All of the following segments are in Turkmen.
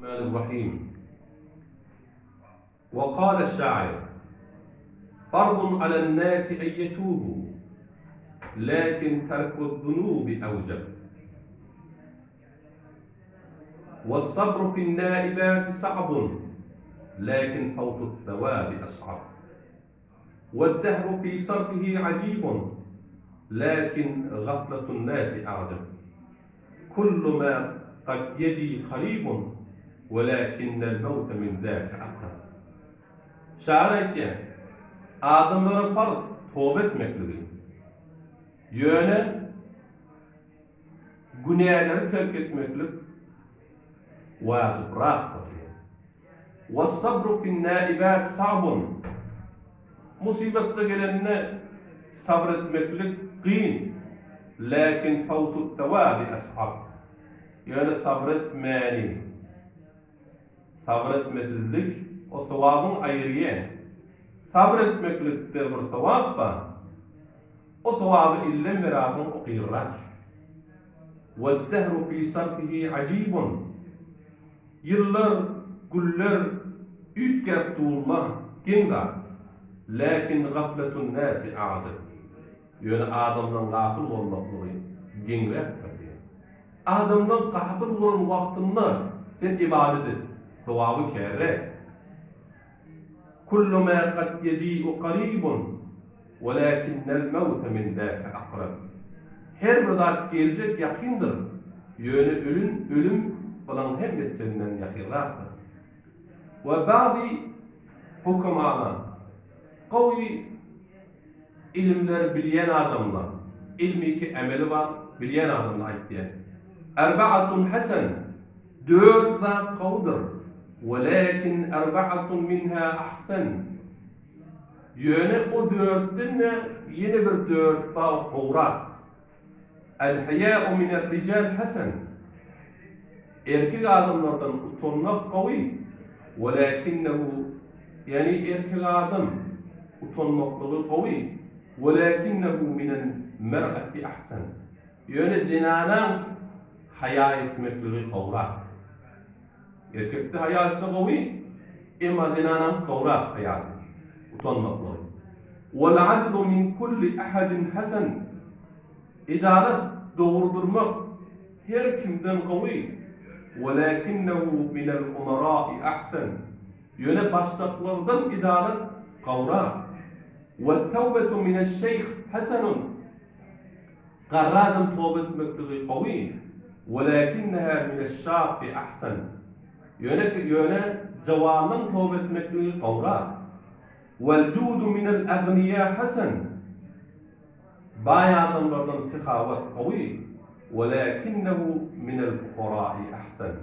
Rahmanir-Rahim. Wa kâle şâir, Fardun alen-nâsi en yetûbû, lâkin terku'z-zunûbi evceb. We's-sabru fi'n-nâibâti sa'bun, lâkin fawtu't-thawâbi as'ab. We'd-dehru fî sarfihi ajîbun, lâkin gafletun-nâsi a'jab. Kullu mâ kad yejî karîbun, welâkinnel-mewte min zâke akrab. Şahyr aýtýar, Adamlara farz toba etmekligi. Ýöne günäleri terk etmeklik wajybrakdyr diýýär. Wes-sabru fin-nâibât sa'bun. Musybatda gelende sabyr etmeklik kyn, läkin fawtut-thawabi as'ab. Ýöne sabyr etmäni, sabyr etmesizlik o sowabyň aýyrýa. Sabyr etmeklikde bir sowap bar. O sowaby ilden berasyň o gyrrak. Wed-dehru fi sarfihi ajibun. Ýyllar, güller üýtgäp durla, geň zat. Läkin gafletun-näsi ajap. Ýöne adamlaň gafyl bolmaklygy geňräkdir diýýär. Adamlaň gafyl bolan wagtynda sen ybadat et, sogaby kärräk. Kullu ma kad ýeji'u garibun, welakinnel mewte min zäke akrab. Her bir zat geljek ýakyndyr, ýöne ölüm ölüm bulaň hemmesinden ýakynrakdyr. We ba'zy hukemala, gowy ilimleri bilýän adamlar, ilmiki emeli bar, bilýän adamlar aýtýar. Erba'atun hasen, dört zat gowudyr. Welakin erba'atun minha ahsen. Ýöne o dörtden-de ýene bir dört bar gowrak. El-haýa'u miner-rijal hasen. Erkek adamlardan utanmak gowy, welakinnehu, ýagny erkek adam utanmaklygy gowy, welakinnehu minel-mer'ati ahsen. Ýöne zenanaň haýa etmekligi gowrak. Erkekde haýa etse gowy, emma zenanaň gowrak haýasy, utanmaklygy. Wal-adlu min kulli ahadin hasan. Edalat, dogry durmak her kimden gowy. Walakinnehu minel umarai ahsan. Ýöne başlyklardan edalat gowrak. Wat-tawbetu mineş-şeýh hasanun. Garry adam toba etmekligi gowy, welakinneha mineş-şabbi ahsan. Ýöne ýöne jawanyň toba etmekligi gowrak. Wal-judu minel-agniýa hasan. Baý adamlardan sehawat gowy, welakinnehu minel-fukarai ahsan.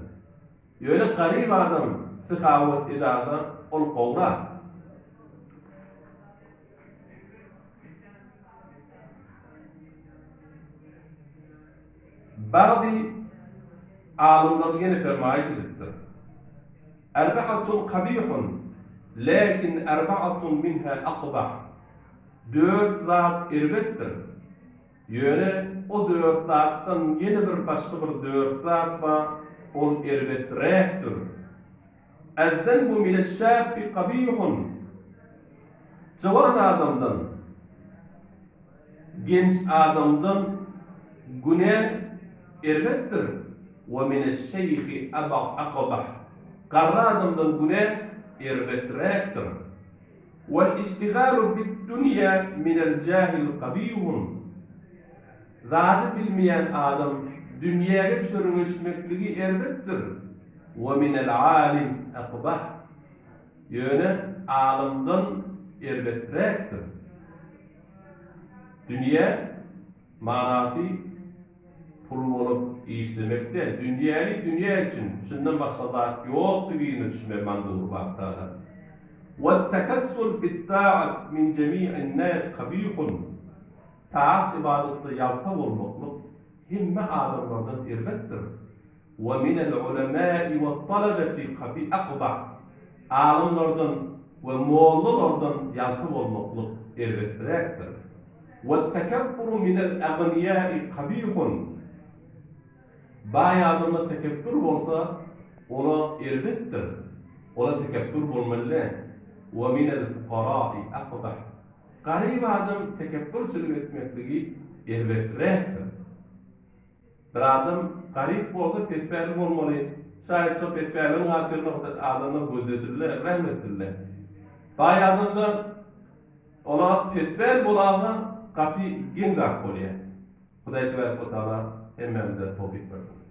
Ýöne garyp adam sehawat edasa ol gowrak. Bagzy alymlar ýene fermaýyş edipdir. Erbaatun kabihun, läkin erbaatun minha akbah. Dört zat erbetdir. Ýöne o dört zatdan ýene bir başga bir dört zat bar, ol erbeträkdir. Ez-zenbu mineş-şäbbi kabihun. Juwan adamdan, genç adamdan günä erbetdir, we mineş-şeýhi akbah, garry adamdan günä erbeträkdir. Wel-iştigalu bid-dunýa minel-jahil kabihun, Zady bilmeýän adam dünýäge çörňeşmekligi erbetdir, we minel-alim akbah, Ýöne alymdan erbeträkdir. Dünýä manasy pul bolup işlemek däl. Dünýäni dünýä üçin, şundan başga zat ýokdy birine düşmez manzur bapdada. Wet-tekessul fit-taat min jemi'in-nas kabihun. Taat-ybadatda ýalta bolmaklyk hemme adamlardan erbetdir. We minel ulemai we't-talebeti kabi akbah, alymlardan we mollalardan ýalta bolmaklyk erbeträkdir. We't-tekebburu minel agniýai kabihun, baý adamda tekepbür bolsa. Ola erbetdir, ola tekepbür bolmaly däl. Wa minel fukarai akbah. Garyp adam tekepbürçilik etmekligi erbeträkdir. Bir adam garyp bolsa pespäli bolmaly. Şaýat şo pespäligiň hatyryna adamlar gözlesinler, rehm etsinler. Baý adamda ola pespäl bolasa gaty geň zat bolýar. Hudaý tebarek we taala hemmämize towfyk bersin.